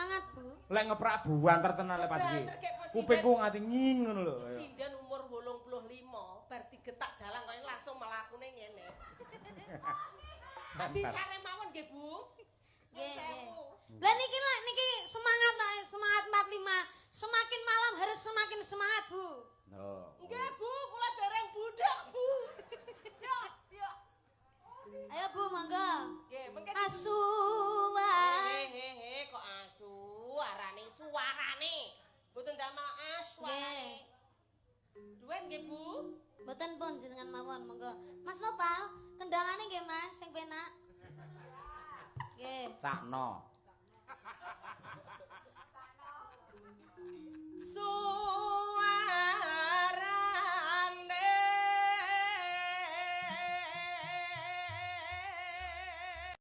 Semangat, Bu. Lek ngeprak buanter tenan lek pas iki. Banter kayak presiden. Kupingku nganti nging ngono lho. Ayo. Sinden umur 85 bar digetak dalang kaya langsung melakune ngene. Adi sare mawon nggih, Bu. Nggih, nggih. Lah niki lah niki semangat lah, semangat 45. Semakin malam harus semakin semangat, Bu. Oh. Nggih, Bu, kula dereng budak, Bu. Yo, yo. Ayo, Bu, monggo. Nggih, mengke Asuwan. He he he, kok asu arane suarane. Mboten damel as suarane. Duet nggih, Bu. Mboten pun jenengan mawon, monggo. Mas Nopal, kendangane nggih, Mas, sing penak. Nggih. Sakno.